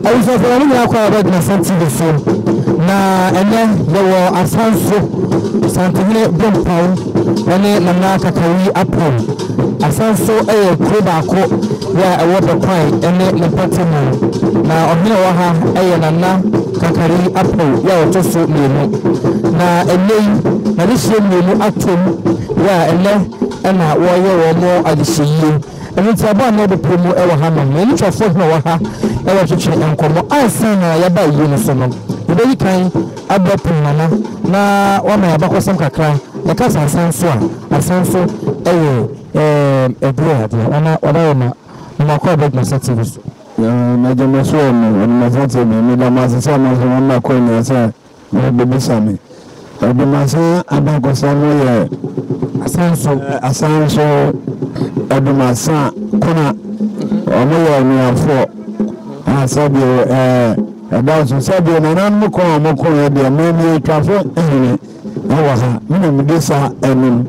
Abusuafo na mo nyinaa kɔ a wɔbɛgyina Asɛm TV so na ɛnɛ yɛwɔ Asanso Santehene Bompaw ne Nana Kakawi Apɔn. Asanso yɛ kuro baako yɛ a ɛwɔ Bɛkwae ne ne mpɔtamu. Na ɔhene a ɔwɔ ha yɛ Nana Kakari Apɔw yɛ a ɔtɔ so mmienu. Na ɛnɛ yi n'adehyeɛ mmienu atom yɛ a ɛnɛ na wɔreyɛ wɔn adehyeyie. Ɛno nti abɔ a na ɛbɛpɛ mu wɔ hanom. Yɛne Twerɛfoɔ hene a ɔwɔ ha retwetwe nkɔmmɔ. Ansa na yɛaba ayie no so no, yɛbɛdi kan abɔ Pem Nana na wama yɛn abakɔsɛm kakra. Yɛka sɛ Asanso a, Asanso yɛ ɛdeɛn adeɛ? Nana Ɔdawoma, Mmoakɔ Abɛdwumasa TV so. M'agya mo so wɔ mo Ɔdwumasa TV. Meda mo ase sɛ mo nso moama akwanya sɛ Wɔbɛbisa me. Adumasan abakɔsɛm no yɛ. Asanso. Asanso Adumasa Kona. Wɔn yɛ anuafoɔ. A sɛdeɛ ɛɛ ɛda nso sɛdeɛ nananom ko a wɔn ko yɛ deɛ me me atwafo hene ɛwɔ ha. Me na medi sa anim.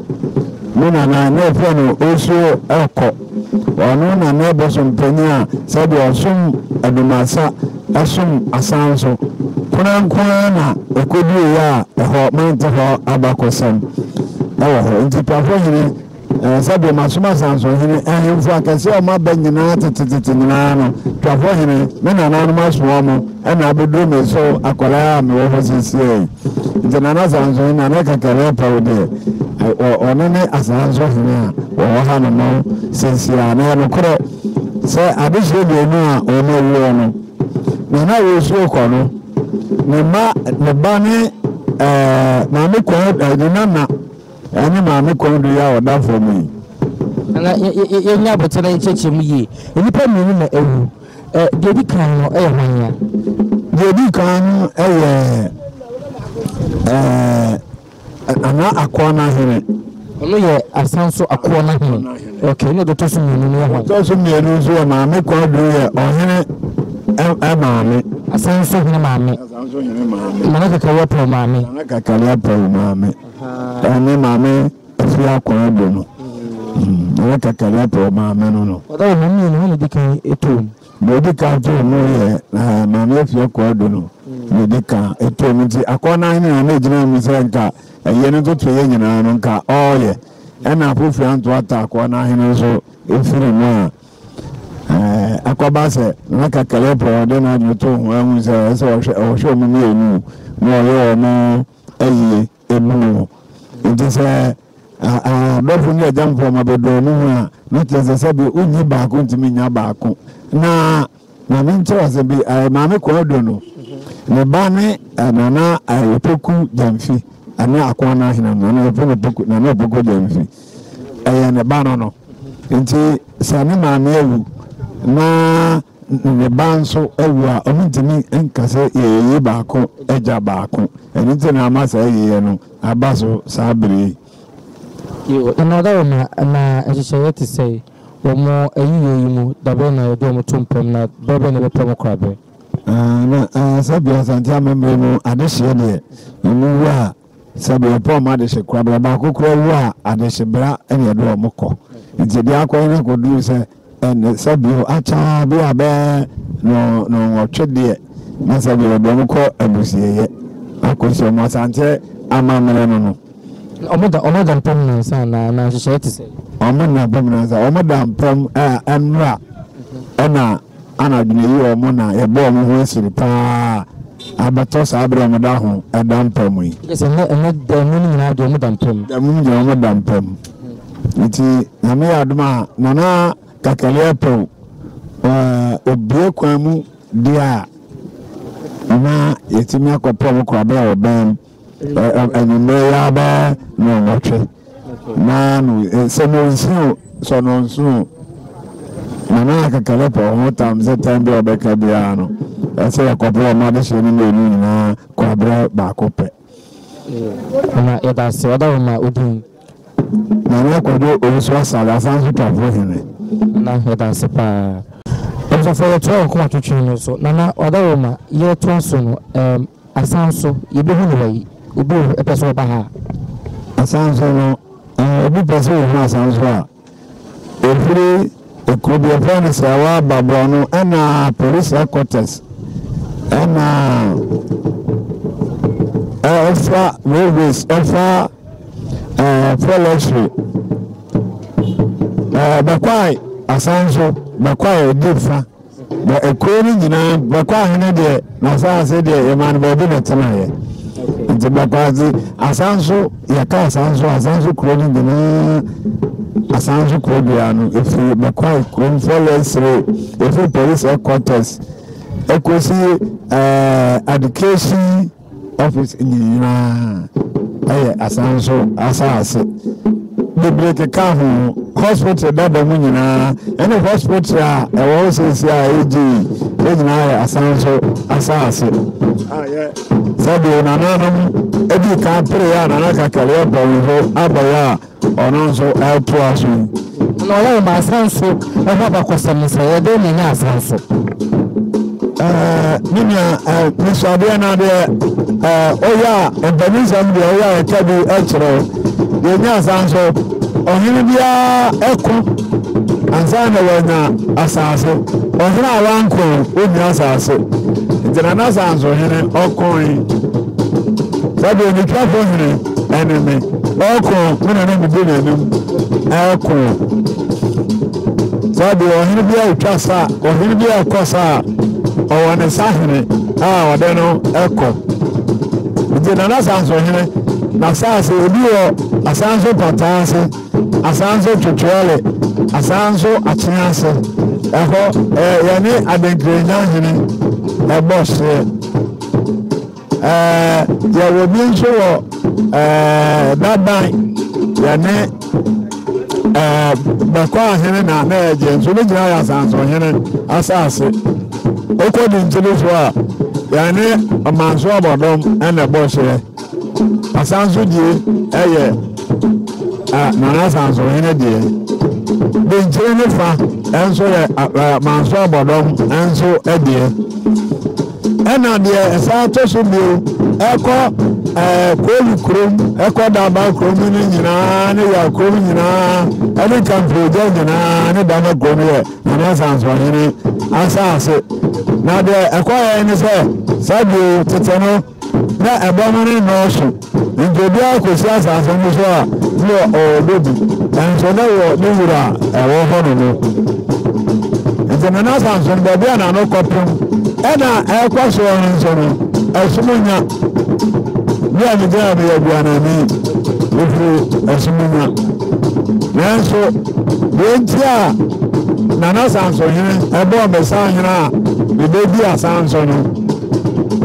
Me nana na ɛfɛ no osuo ɛkɔ. Ɔno na ne bosom panyin a sɛdeɛ ɔsom Adumasa Ɛsom asan nso, kona nko ara na ɛkɔduruiɛ a ɛhɔ mante hɔ abakɔsɛm wɔ hɔ. Nti Prafo hene, sɛdeɛ masom Asanso hene, ahemfo akɛseɛ a wɔaba nyinaa tetetete nyinaa no, Twafo hene, me nananom asoma wɔn na abɛduru me so akwadaa a mewɔ hɔ seesei yi. Nti Nana Asanso hene, Nana Kakari Apawu deɛ, ɔno ne Asanso hene a wɔwɔ hanom seesei a, na ɛyɛ nokorɛ. Sɛ adehyeɛ mmienu a wɔn awuo no, Nana Owusu kɔ no, ne mma, ne ba ne ɛɛ maame kɔn ɛɛ ne nana ɛne maame kɔn do yi a ɔda fam yi. Nana yɛnya abotire na yɛkyerɛkyerɛ mu yie. Nnipa mmienu na awu. Ɛ deɛ edi kan no ɛyɛ hwan ya? Deɛ edi kan no ɛyɛ ɛɛ. Anaa akoa no ahene. Ɔno yɛ Asanso akoa no ahene. Okay, ɛna deɛ ɔtɔ so mmienu no yɛ hwan? Ɔtɔ so mmienu nso yɛ Maame Kwadwo yɛ ɔhene maame. Asanso hene maame. Asanso hene maame. Nana Kakari Apawu maame. Nana Kakari Apawu maame. Ɛne maame Afia Kwadwo no. Nana Kakari Apawu maame no no. Ɔda wɔn mmienu hɔn na edi kan too mu. Deɛ ɔdi kan too mu yɛ Maame Afia Kwadwo no na ɔdi kan too mu nti akɔnnan no na na ɛgyina mu sɛ nka ɛyɛ no ntotoeɛ nyinaa no nka ɔreyɛ ɛna Afofia Ntoata akɔnnan no nso ɛfiri mu a akɔba sɛ na kakɛlɛ pɛ ɔde n'adwene too ho ahu sɛ ɛsɛ ɔhwɛ ɔhwɛ wɔn mmienu na ɔyɛ wɔn ayie emu nti sɛ Adɔfo ne agyamfo ma bɛdɔ wɔn ho a, na kyerɛ sɛ sɛbe wonnyi baako ntumi nnya baako. Na ma menkyerɛ asɛm bi, Maame Kwadu no, ne ba ne Nana Opoku Gyamfi, ɛne Akoa no ahene no, Nana Opoku, Nana Opoku Gyamfi, ɛyɛ ne ba no no. Nti sɛ ne maame awu na ne ba nso awu a, wɔntumi nka sɛ yɛyi baako agya baako. Ɛno nti na ama saa ayiyɛ no aba so saa bere yi. Yiw, na ɔdawuroma na nhyehyɛeɛ te sɛɛ wɔ mo ayiyɛ yi mu, da bɛn na yɛde wɔn to mpam, na berɛ bɛn na yɛbɛpɛ wɔn korabɛ? Na sɛdeɛ Asante amammerɛ mu adehyeɛ deɛ, wɔn wu a, Sɛdeɛ wɔpɛ wɔn adehye korabea baako koraa wu a, adehyebra na yɛde wɔn kɔ. Nti deɛ akɔyɛ no akɔduru sɛ ɛnɛ sɛ bio akyɛ ara bi a bɛyɛ nnɔnwɔtwe deɛ na sɛ bio yɛde wɔn kɔ abusieyɛ akɔsi wɔn Asante amammerɛ no no. Wɔn da wɔn da mpam nnansa anaa anaa nhyehyɛeɛ te sɛn? Wɔn nna mpam nnansa. Wɔn da mpam ɛɛ nnora ɛna Anadwo no eyi wɔn na yɛbɔ wɔn ho asiri paa abɛtɔ saa bere a wɔda ho da mpa mu yi. Kyerɛ sɛ ɛnnɛ ɛnnɛ da mu no nyinaa deɛ wɔda mpa mu. Da mu no nyinaa wɔda mpa mu. Nti Nyame yɛ adom a Nana Kakari Apawu ɛɛ obue kwan mu deɛ a na yɛtumi akɔpɛ wɔn korabea wɔ bɛn mu. Anwummerɛ yi ara bɛyɛ nnɔnwɔtwe na no sɛ nɔnsia o sɛ nɔnson o na na akekere pɛ ho tam sɛ tam bi a ɔbɛka biara no ɛsɛ yɛkɔpɛ wɔn adehyeɛ no mmienu nyinaa kɔ aberɛ baako pɛ. Na yɛda ase ɔda wo ma odin. Nana Kwadwo Owusu Asare Asanso Twafo Hene. Nana yɛda ase paa. Abusuafoɔ yɛtoa yɛn kɔn atwetwe no so. Nana ɔda wo ma yɛtoa so no ɛɛm. Asan nso, yɛbɛhu no wɔ yi, obi wɔ hɔ pɛ sɛ ɔba ha a. Asan nso no, obi pɛ sɛ ɔhu asan nso a, ɛfiri ekuro bi yɛfrɛ no Sɛwa Baborɔno ɛna Police Headquarters. Ɛna ɛfa railways ɛfa ɛɛ forestry ɛɛ Bɛkwae asan so Bɛkwae edi fa na ekuro no nyinaa Bɛkwae hene deɛ n'asaase deɛ yɛmaa no baabi na ɛtenaeɛ nti Bɛkwae dze asan so yɛka asan so asan so kuro no nyinaa asan so kuro dua no efiri Bɛkwae kurom forestry efiri police headquarters. Ɛkɔsi ɛɛ education office nyinaa ɛyɛ asanso asaase bebree keka ho hospital dada mu nyinaa ɛne hospital a ɛwɔ hɔ seesie a ɛgye yi ne nyinaa yɛ asanso asaase a yɛ sɛdeɛ nananom edi kan pere a nana kakari ɛbɔ wɔn ho abɛyɛ a Ɔno nso ɛtoa so yi. Na ɔyɛ ma asanso ɛho abakɔsɛm no sɛ yɛdɛn na ɛnya asanso. Ɛɛ me nua ɛɛ mesuadeɛ no adeɛ ɛɛ ɔyɛ a mpaninsɛm deɛ ɔyɛ a ɛka bi ɛkyerɛ wo yɛnya asanso ɔhene biara ɛko ansa na wanya asase ɔhene a wanko ɔnni asase nti na n'asanso hene ɔkoe sɛdeɛ onitwafo hene Ɛne me. Ɔko, me na na medi n'anim. Ɛko. Saa deɛ ɔhene bi a ɔtwa sa, ɔhene bi a ɛkɔ sa a, ɔwɔ ne sahene a ɔde no ɛkɔ. Nti Nana Sanso hene, n'asaase ebi wɔ Asanso Pataa ase, Asanso Twetweɛle, Asanso Akyea ase. Ɛhɔ, ɛɛ yɛne Adenkrenya hene ɛbɔ hyeɛ. Ɛɛ yɛwɔ bi nso wɔ ɛɛ daban yɛne ɛɛ bɛkɔ ahene na na ɛgye nso ne gyina yɛ asansohene asase okɔ di nkyiri so a yɛne ɔmanso abɔdɔm ɛna ɛbɔ hyeɛ asanso die ɛyɛ ɛ nana asansohene deɛ di nkyiri ne fa ɛnso yɛ ɛ manso abɔdɔm ɛnso ɛdeɛ. Ɛna deɛ ɛsan tɔ so bio, ɛkɔ ɛɛ Koolu kurom, ɛkɔ Daba kurom no nyinaa ne Yaw kurom nyinaa, ɛne Nkampirogya nyinaa ne Dama kurom yɛ Nana Sansoahene asaase. Na deɛ ɛkɔ yɛ ne sɛ, saa bio tete no, na ɛbɔm no nnɔɔso, nti obiara kɔsi asase no so a, na ɔrebɔ bi, nanso na wɔ ne wura a ɛwɔ hɔ no no. Nti Nana Asanso no, baabi a n'ano kɔpem ɛna ɛrekɔ soɔ no nso no, ɛsom nya. Bi a megyina meyɛ aduanani, mefiri ɛsom nya. Nanso, deɛ nti a Nana Asanso hene ɛbɔɔ me sahene a mebɛdi asanso no,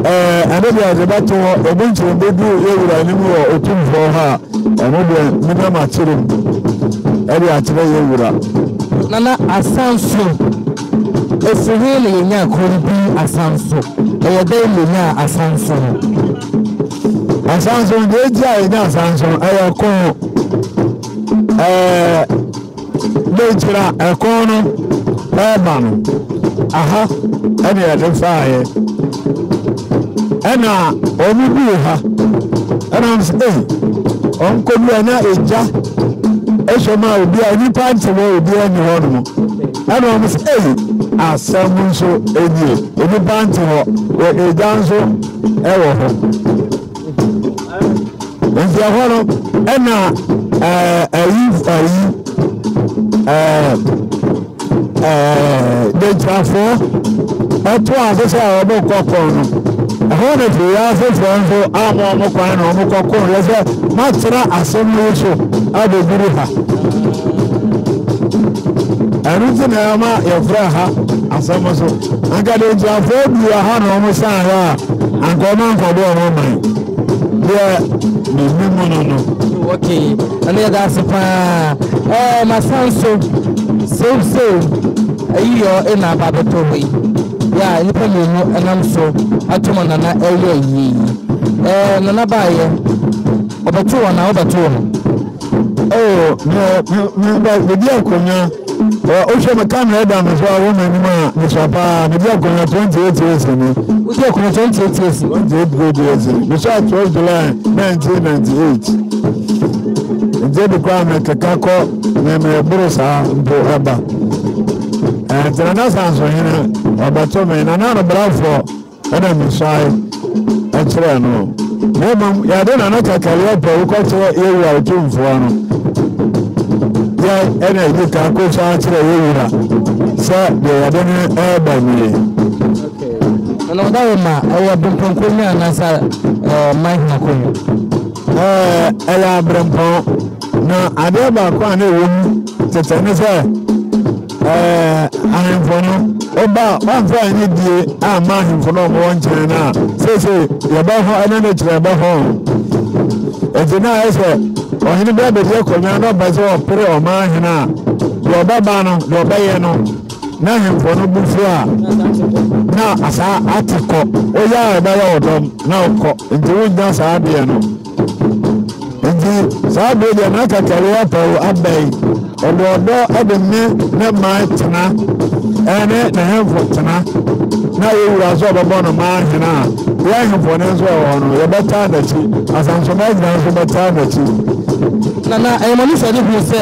Ɛɛ, ɛno deɛ ɔde bɛto hɔ, ebi nkyerɛ bɛduru yɛ wura anim wɔ otumfoɔ hɔ a, ɛno deɛ menam akyerɛ mu ɛde akyerɛ yɛ wura. Nana Asanso, ɛfiri he na yɛnyaa kuro no din Asanso? Ɛyɛ dɛn na yɛnyaa Asanso no? Asanso, deɛ enti a yɛnya Asanso, ɛyɛ ko. Ɛɛ. Dɛn nti na ɛko no reba no, aha ɛna yɛde faeɛ ɛna wɔn duu ha ɛna wɔn sɛ ei wɔn kɔdu a na egya ɛhyɛ mu a obi a nipa nte hɔ obi ɛni hɔ nom ɛna wɔn sɛ ei asɛm nso ɛnie nipa nte hɔ egya nso ɛwɔ hɔ. Nti ɛhɔ no ɛna ɛɛ ɛyi ɛyi ɛɛ ɛɛ denkyafoɔ ɛto ase sɛ wɔn kɔ kɔn no ɛhɔ na firi asefoɔ nso ama wɔn kwan na wɔn kɔ kɔn yɛ sɛ matena asɛm yi so abɛduru ha ɛno nti na ɛma yɛfrɛ ha asɛm so anka denkyafoɔ duru ha na wɔn san hɔ a anka wɔn ankɔbɔ wɔn man. Deɛ menim no no. Okay, ɛno yɛda ase paa. Ɛɛ masan so seuseu ayi yɔ ɛna aba abɛtɔ hɔ yi. Yɛ a nnipa mmienu ɛnam so ato ma nana ɛyɛ yie yi. Ɛɛ nana baayɛ ɔbɛto wɔn na wobɛto wɔn. Oh, me me me medi akonnwa. Wohwɛ me camera da me so a wo m'anim a mesua paa. Medi akonnwa 28 years ni. Wodi akonnwa 28 years? 28 good years ni. Mesua 12 July 1998. Nti ebi koraa mekeka kɔ me meboro saa mpo ɛba. Ɛnti Nana Sansohene ɔbɛto me. Nana no brafoɔ. Ɛna mesuae kyerɛɛ no. Na mmom yɛde Nana Kakari Apawu kɔkyerɛ yɛn wura Otumfoɔ no. Yɛn ɛna yɛdi kan kɔsua kyerɛ yɛn wura sɛ deɛ yɛde no ɛreba nie. Nana ɔda wo ma ɛyɛ Brempɔn konwa anaasɛ ɛɛ man hene akonnwa? Ɛɛ ɛyɛ abrempɔn. Na adeɛ baako a na ɛwɔ mu tete ne sɛ ɛɛ ahemfo no ɔba a ɔmfa anidie amma ahemfo no a wɔwɔ nkyɛn no a seesei yɛbɛhɔ ɛne ne kyerɛ bɛhɔ. Enti na ayɛ sɛ ɔhene bi abɛdi akonnwa na ɔpɛ sɛ ɔpere ɔman hene a deɛ ɔbɛba no deɛ ɔbɛyɛ no na ahemfo no bo fu a na asaa ate kɔ woyɛ a ɛbɛyɛ ɔdɔm na ɔkɔ nti wonnya saa adeɛ no. Nti saa bere deɛ na kakari apɛw aba yi, ɔde ɔdɔ de ne ne man tena ɛne ne hemfo tena na yɛ wura sɛ ɔbɛbɔ no man hene a, yɛ ahemfo no nso ɛwɔ hɔ no yɛbɛtaa n'akyi, Asansoma nyinaa nso bɛtaa n'akyi. Na na ɛyɛ mo anisoade hunu sɛ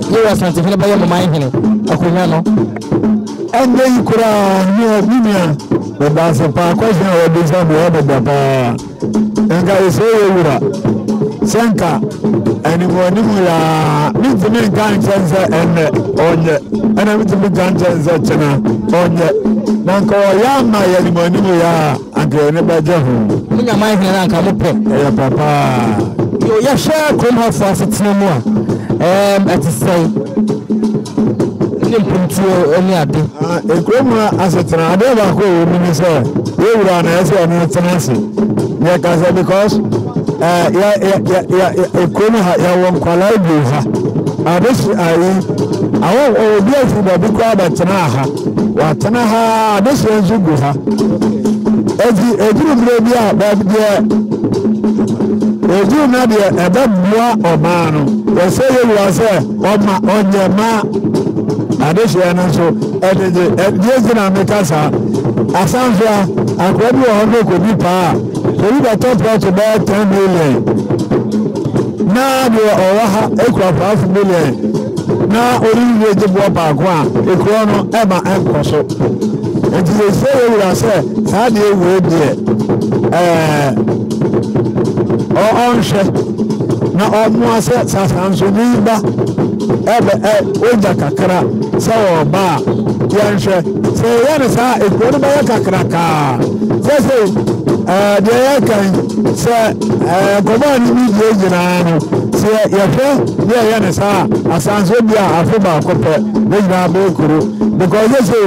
Yehowa Asantehene bɛyɛ mo man hene akonnwa no. Ɛnyɛ yi koraa, me nua, meda ase paa, question a wabisa me ɛyɛ me dɛ paa. Nka yɛsɛ yɛ wura sɛ nka animuanimu yaa mentumi nka nkyɛn sɛ ɛnnɛ ɔnyɛ ɛna mentumi nka nkyɛn sɛ kyena ɔnyɛ na nka ɔyɛ ama yɛ animuanimu yaa anka yɛne bɛgye ho. Mo nya man hene no anka mo pɛ. Ɛyɛ papa. Yo, yɛhwɛ kurom hɔfoɔ asetena mu a, ɛɛm, ɛte sɛn? Ne mpuntuo ne ade. Kurom ha asetena, adeɛ baako a ɛwɔ mu ne sɛ, yɛ wura na ɛsɛ ɔno tena ase. Yɛka sɛ because yɛ yɛ yɛ yɛ kurom ha yɛwɔ nkwadaa gu ha. Abɛsi ayi, awɔ obi afi baabi koraa bɛtena ha. Watena ha, adesua nso gu ha. Eti eduru mmerɛ bi a baabi deɛ eduru na deɛ ɛbɛboa ɔman no, yɛsɛ yɛ wura sɛ ɔma ɔnyɛ ma adehyeɛ no nso ɛde gye. Ɛdeɛ nti na meka saa. Asan so a, akora bi wɔ hɔ no kɔdi paa a, obi bɛtɔ plɔt bɛyɛ 10 million na deɛ ɔwɔ ha ekura 5 million na ɔrewie gye boɔ baako a, ekuro no ɛma ɛnkɔ so. Nti yɛsɛ yɛ wura sɛ saa deɛ wei deɛ ɛɛ ɔnhwɛ na ɔmmoa sɛ sasansoni ba ɛbɛ ɛ ogya kakra sɛ ɔba a yɛnhwɛ sɛ yɛyɛ no saa ekuro no bɛyɛ kakrakaa sɛsɛ ɛɛ deɛ yɛka yi sɛ ɛɛ nkɔmɔ a ne bi die nyinaa no sɛ yɛhwɛ ne yɛyɛ no saa asanso bi a afe baako pɛ ne nyinaa bɛyɛ kuro because sɛsɛ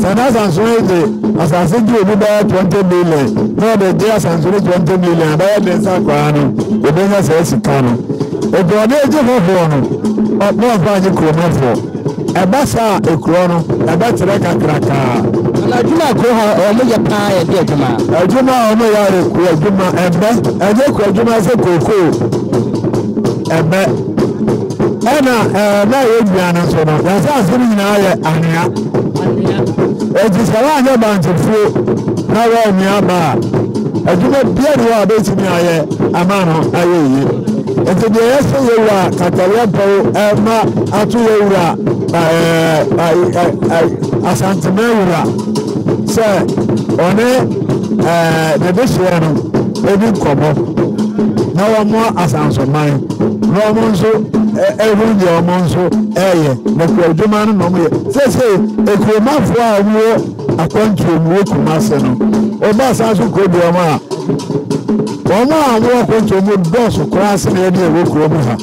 sɛ n'asanso yi de asase gye obi bɛyɛ 20 million na ɔde gye asanso no 20 million abɛyɛ den sa koraa no obɛnya saa sika no ebi ɔde gye hɔhoɔ no ɔpɛ ɔfa nye kuromafoɔ ɛba saa ekuro no ɛbɛkyerɛ kakrakaa. Na adwuma a kuro ha wɔn yɛ paa yɛ de adwuma. Adwuma a wɔn yɛ ayɛ kuro adwuma ɛbɛ ɛnyɛ kuro adwuma sɛ kookoo ɛbɛ ɛna ɛɛ na yɛ dua no nso no yɛn asase no nyinaa yɛ anwea eti sɛ wɔanyɛ bantefuo na wɔanua ba a adwuma biara wɔ a bɛtumi ayɛ ama no ayɛ yie. Nti deɛ yɛsɛ yɛ wura Kataleɛ Mpɔw ɛma ato yɛ wura ɛɛ Asantema wura sɛ ɔne ɛɛ ne dehyeɛ no ɛdi nkɔmmɔ na wɔn asansoman na wɔn nso ɛhu deɛ wɔn nso ɛyɛ na kura adwuma no na wɔn yɛ sɛsɛ ekuromafoɔ a wɔn wɔ akwantuo mu wɔ Kumase no wɔba asanso kuro deɛ wɔn a. Wɔn a wɔwɔ akwantuo mu dɔɔso koraa sene yɛn a yɛwɔ kuro mu ha.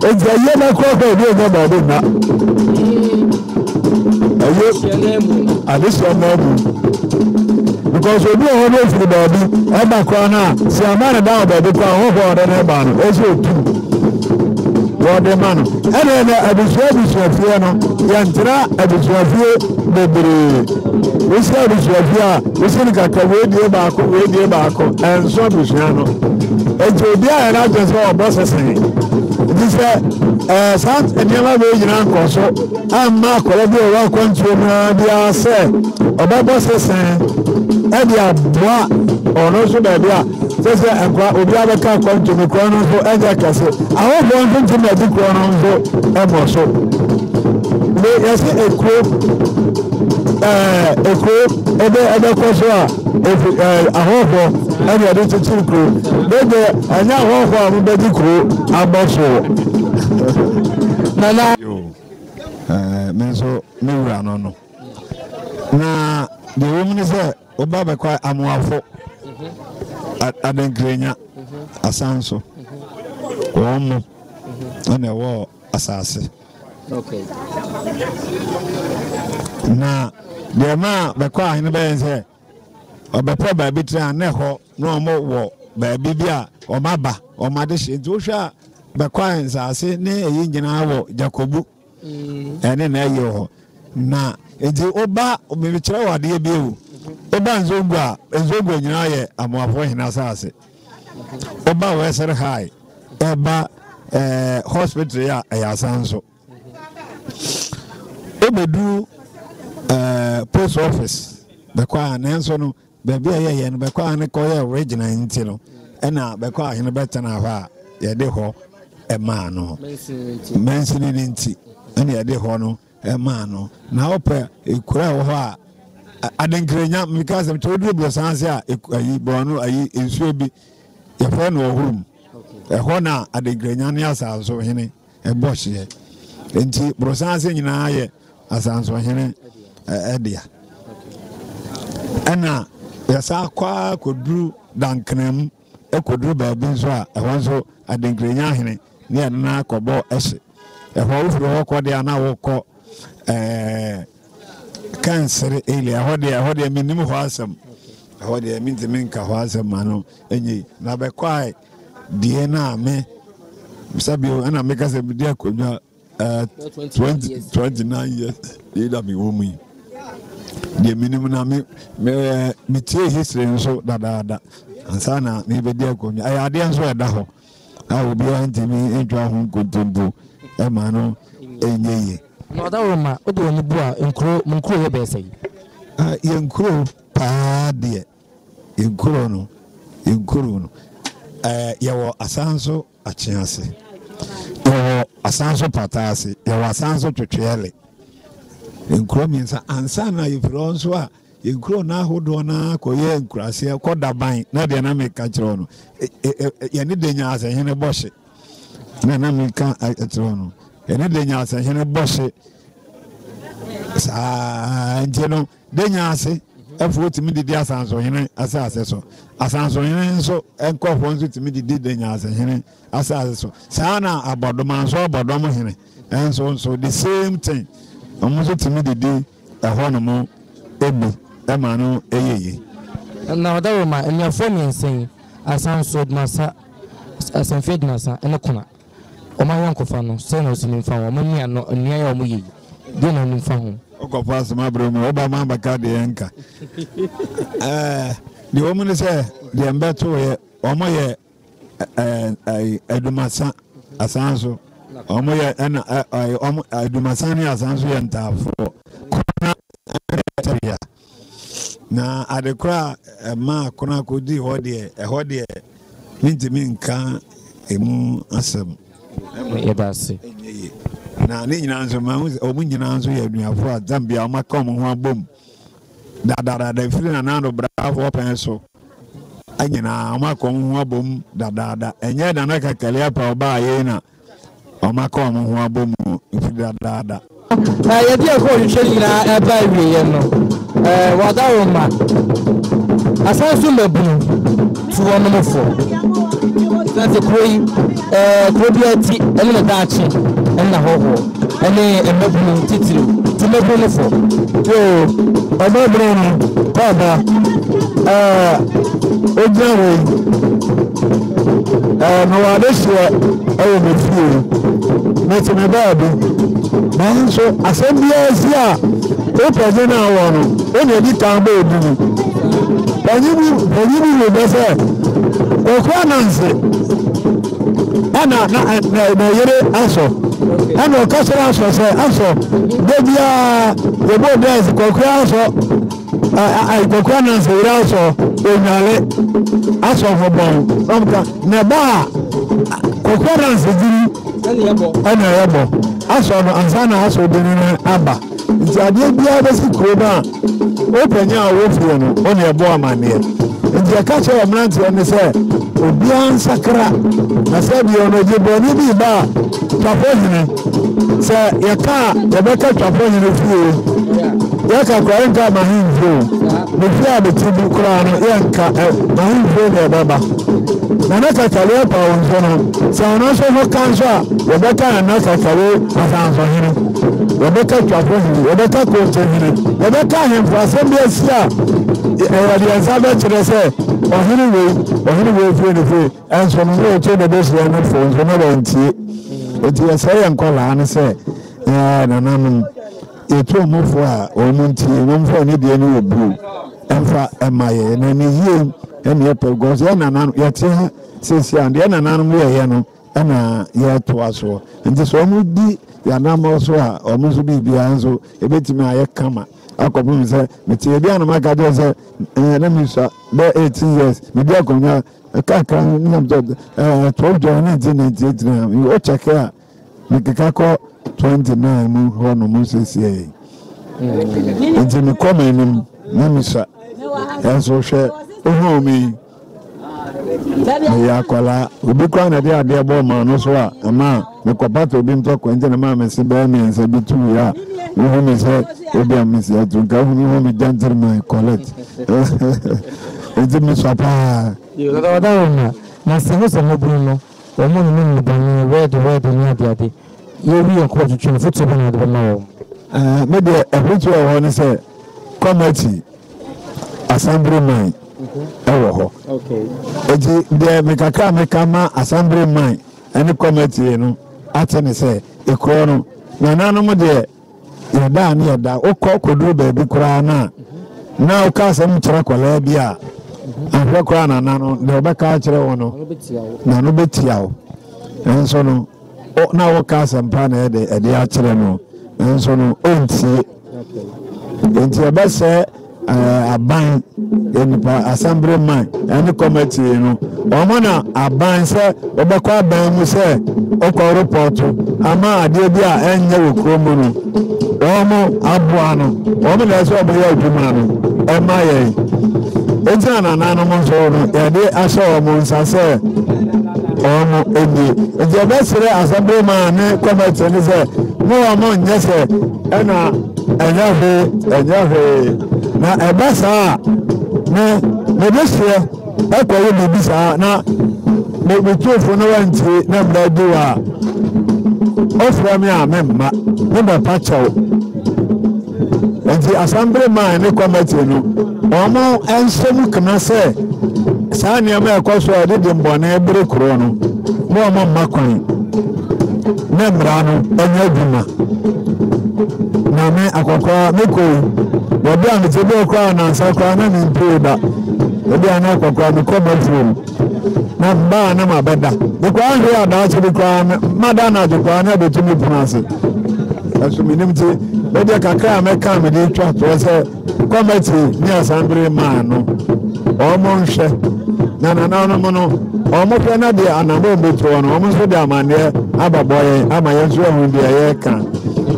Enti ayie no koraa koraa obi anya baabi nna. Ɛyɛ adesua nan mu. Because obi wɔ hɔ no ofiri baabi ɛba koraa no a sɛ ama no da wɔ baabi koraa hɔhoɔ a ɔde no ba no ɛsɛ otum wɔde ma no. Ɛna ɛnɛ abusua abusua fie no yɛntena abusua fie bebree. Wosi abusua fie a Wosi no kakra, wei die baako, wei die baako, ɛnso abusua no. Enti obi a yɛn adwene sɛ ɔbɔ sese. Nti sɛ ɛɛ saa nneɛma wei nyinaa nkɔ so amma akwadaa bi a ɔwɔ akwantuo mu ara biara sɛ ɔbɛbɔ sese ɛde aboa ɔno nso baabi a sɛ sɛ nkwa obi abɛka akwantuo mu korɔ no nso ɛnyɛ kɛse. Ahofoɔ nso ntumi adi korɔ no nso ɛmmɔ so. Yɛsɛ ekuro. ɛɛ ekuro ɛbɛ ɛbɛkɔ so a efi ɛɛ ahɔhoɔ ɛna yɛde kyekyere kuro. Ne deɛ ɛnyɛ ahɔhoɔ a wɔbɛgye kuro abɔ so. Nana. Yoo, ɛɛ me nso me wura no no. Na deɛ ɛwɔ mu ne sɛ woba bɛkɔ Amoafo, Adenkrenya, Asanso, wɔn mo ɛna ɛwɔ asase. Na deɛ ɛma bɛkɔ ahene bɛyɛ sɛ ɔbɛpɛ baabi tena na ɛhɔ na wɔn wɔ baabi bi a wɔn aba wɔn adehye nti wohwɛ a bɛkɔ nsase ne ɛyi nyinaa wɔ Jakobu. Ɛne na ɛyɛ wɔ hɔ. Na nti woba mekyerɛ wɔ adeɛ bi o. Woba Nzongo a, Nzongo nyinaa yɛ Amoafoɔ hene asase. Woba Western High, ɛba ɛɛ hospital yi a ɛyɛ asan so. Wobɛduru ɛɛ post office bɛkɔ a nanso no Baabi a yɛyɛ no bɛkɔ a ne kɔyɛ regional nti no ɛna bɛkɔ a hene bɛtena hɔ a yɛde hɔ ɛmaa no mansini no nti ɛna yɛde hɔ no ɛmaa no na wopɛ ekura ɛwɔ hɔ a adenkrenya meka sɛ kyɛ woduru borɔsan ase a ayi borɔno ayi nsuo bi yɛfrɛ no ɔhorom ɛhɔ na adenkrenya ne asanso hene ɛbɔ hyeɛ. Enti Borɔsan ase nyinaa yɛ Asansohene dea. Ɛna yɛsan kɔ ara kɔduru Dankena mu kɔduru baabi nso a ɛhɔ nso Adenkrenya hene ne yɛne no akɔbɔ hye. Ɛhɔ wofiri hɔ kɔ deɛ a na wokɔ ɛɛ Kansere area. Ɛhɔ deɛ ɛhɔ deɛ mennim hɔ asɛm. Ɛhɔ deɛ mentumi nka hɔ asɛm ma no ɛnyɛ yi. Na bɛkɔae Deɛ na me sɛbio ɛna meka sɛ medi akonnwa ɛɛ 29 years deɛ na mewɔ mu yi deɛ menim na me me metie history nso dadaada ansa na mebɛdi akonnwa ɛyɛ adeɛ nso ɛda hɔ a obiara ntumi ntwa ho nkontompo ɛma no ɛnyɛ yie. Na ɔdawuroma wode w'ani bu a nkuro mo nkuro yɛ bɛyɛ sɛn? Yɛn nkuro paa deɛ Yɛn kuro no, yɛn kuro no, ɛɛ yɛwɔ Asanso Akyease, yɛwɔ Asanso Pataase, yɛwɔ Asanso Twetweɛle. Nkuro mmiɛnsa ansa na yɛfiri hɔ nso a yɛn kuro no ahodoɔ no ara kɔyɛ nkuraseɛ kɔ Daban na deɛ na meka kyerɛ no yɛne Denya Asɛhene bɔ hye na na meka kyerɛ no yɛne Denya Asɛhene bɔ hye saa nti no Denya ase foɔ tumi didi Asansohene asase so. Asansohene nso nkurɔfoɔ nso tumi didi Denya ase hene asase so. Saa na Abɔdoma nso Abɔdɔm hene nso nso the same thing. Wɔn nso tumi didi ɛhɔ nom bi ma no yɛ yie. Na ɔdawuroma, anuafoɔ mmiɛnsa yi, Asanso, Adumasa, Asanfie Adumasa ne Kona. Wɔn ayɔnkofa no, sɛn na wosi nim fa ho? Wɔn nua no, nua yi a wɔyɛ yi, deɛn na wonim fa ho? Wokɔfa asɛm abrɛ mu, woba ma bɛka deɛ ɛnka. Ɛɛ, deɛ wɔn ne sɛ, deɛ mbɛtoeɛ, wɔn yɛ ɛɛ adumasa asan so. Wɔn yɛ ɛna ɛɛ wɔn adumasa ne asan so yɛ ntaafoɔ. Kona ɛna tɛbea. Na ade korɔ a ɛmaa Kona kɔdii hɔ deɛ, ɛhɔ deɛ mentumi nka ɛmu asɛm. Yɛda ase. Ɛnyɛ yie. Na ne nyinaa nso mahu sɛ wɔn nyinaa nso yɛ anuafoɔ a tam biara wɔaka wɔn ho abom dadaada firi Nana Addo Brafoɔ pɛn so nyinaa wɔaka wɔn ho abom dadaada. Ɛnyɛ Nana Kakali Apa ɔbaa yei na Wɔaka wɔn ho abɔ mu mfe dadaada. Na yɛde ɛkɔ ɔhwehwɛ nyinaa ɛba awieɛ no, wɔadaworoma asan so mmabunu tu wɔnom fo. Sɛ sɛ kuro yi, kuro biara ti ɛne ne daakye ɛne n'ahɔhoɔ ɛne mmabunu titiriw tu mmabunu no fo. Yoo, ɔbɛbrɛ no, paapa, ɛɛ, ogyina hɔ yi. Ɛɛ, mewɔ adehyeɛ wɔ me fie. Mete me baabi. Nanso asɛm biara si a, wo panyin a wɔ no, wo na edi kan bɔ odin. Panyin bi panyin bi bu bɛ sɛ, Kwaku Ananse ɛna na na na yere asɔ. Ɛna ɔka kyerɛ asɔ sɛ, asɔ, da biara yɛbɔ dɛs Kwaku asɔ. Kwaku Ananse yere asɔ onwale asɔ ho bɔn ɔmka na ɛba a Kwaku Ananse dini ɛna ɛbɔ asɔ no ansa na asɔ dini no aba nti. Nti adeɛ biara bɛsi kurom a, wo panyin a ɔwɔ fie no, wo na ɛbɔ amanneɛ. Nti yɛka kyerɛ mmeranteɛ no sɛ obiara nsakra, na sɛ deɛ ɔno gye bɔne bi ba a, Twafo hene, sɛ yɛka a yɛbɛka Twafo hene fie, yɛka koraa yɛnka m'ahemfie o, me fie a mete mu koraa no yɛnka ɛ, m'ahemfie na ɛbɛba. Nana Kakari Apaw nso no, sɛ ɔno nso ho ka nso a, yɛbɛka Nana Kakari Asanso hene, yɛbɛka Twafo hene, yɛbɛka Konte hene, yɛbɛka ahemfo asɛm bi asi a, yɛde yɛn nsa bɛkyerɛ sɛ ɔhene wei, ɔhene wei fie ne fie. Nso no, na ɔkyɛ na ɛbɛhyia no fo nso na wantie. Enti yɛsrɛ yɛn nkwadaa no sɛ, ɛɛ nananom, yɛtu wɔn fo a wɔn ntie, wɔn mfa anidie ne obuo mfa mma yɛn. Na ne yie ɛne yɛpɛ because yɛn nananom, yɛte ha seesei a, deɛ nananom yɛyɛ no ɛna yɛtoa soɔ. Nti sɛ wɔn di yɛn anammɔn so a, wɔn nso biribiara nso ɛbɛtumi ayɛ kama akɔpem sɛ mete ebi a na maka kyerɛ sɛ ɛɛ na mesua bɛyɛ 18 years, medi akonnwa Kakra no na mtɔ ɛɛ 12 January 1998 na o check a mekeka kɔ 29 mu hɔ nom siesie. Nti mekɔ m'anim na mesua. Ɛnso hwɛ ohun mi meyɛ akwadaa obi koraa na ɛde adeɛ bɔ ɔmaa no so a ɛma mekɔpata obi ntɔkwa nti na maa mese bɛyɛ mmiɛnsa bi tu yɛ a wohu me sɛ obi a mesi atu nka wohu me hu me gentleman collect nti mesua paa. Yoo dada wada wo ma na sɛ ho sɛ mmabunu no wɔn mo nonom nnubɔne wɛɛde wɛɛde ne adeade yɛ wi yɛn kɔba twitwi no fotuo bɛn na wode bɛma wɔn. Ɛɛ me deɛ afotuo a ɛwɔ hɔ ne sɛ kɔmɛti asambere man ɛwɔ hɔ eti deɛ me kakra meka ma asambere man ɛne kɔmɛti no ate ne sɛ ekorɔ no nananom deɛ Yɛda a ne yɛda. Wokɔ kɔduru baabi koraa no a, na woka asɛm kyerɛ akwadaa bi a, ahwɛ koraa nana no, deɛ ɔbɛka akyerɛ wo no, n'ano bɛtia wo. Nanso no, na woka asɛmpa na ɛde ɛde akyerɛ no, nanso no, ɔntie. Nti ɛbɛsɛ aban nipa assembly man ɛne committee no wɔn na aban sɛ wɔbɛkɔ aban mu sɛ ɔkɔ repɔto ama adeɛ bi a ɛnyɛ wɔ kurom mu no wɔn aboa no wɔn na ɛsɛ wɔn yɛ adwuma no ɛma yɛn eti na nananom nso no yɛde ahyɛ wɔn nsa sɛ wɔn nie nti ɛbɛsrɛ assembly man ne committee no sɛ mo wɔn nyɛ sɛ ɛna. Ɛnyɛ hwee, ɛnyɛ hwee. Na ɛba saa a, me mede hyeɛ ɛkɔyɛ biribi saa na me metuofo no wantie na mmara di hɔ a, ɔfrɛ me a memma, mebɛpa kyɛw. Nti asambere man ne kɔmɛti no, wɔn nhyɛ mu kena sɛ saa nneɛma a ɛkɔ so a ɛde dimmɔne bere koro no, mo wɔn mma kwan ne mmara no nyɛ adwuma. Na me akɔkoraa mekɔ yi, baabi a mete bi koraa nansa koraa na mempue da. Ebi a na akɔkoraa mekɔ m'afuom na mbaa na mabɛda. Mekɔ ahwɛ a daakye bi koraa mada anadwo koraa na ɛbɛtu me pono ase. Ɛso menim nti, medeɛ kakra a mɛka a mede twa toɔ sɛ Kɔmɛte ne asambere maa no, wɔn nhwɛ, na nananom no, wɔn hwɛ na deɛ anammɔn bɛtuo no, wɔn nso de amanneɛ abɛbɔ yɛn ama yɛn nso ahu deɛ yɛreka.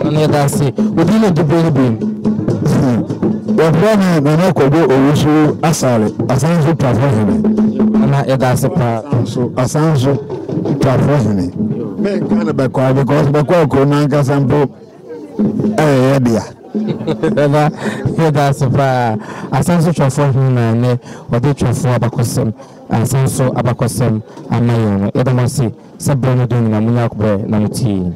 Nana yɛda ase. Wo din ne diberɛ no bio? Wɔfrɛ me Nana Kwadwo Owusu Asare, Asanso Twafo Hene. Nana yɛda ase paa. Asanso, Asanso Twafo Hene. Menka no Bɛkwae because Bɛkwae kuro no ankasa mpo ɛyɛ yɛ dea. Nana yɛda ase paa. Asanso Twafo Hene na ɛnɛ ɔde Twafo abakɔsɛm, Asanso abakɔsɛm ama yɛn no. Yɛda mo ase sɛ berɛ ne dɔ nyinaa monya berɛ na motie yɛn.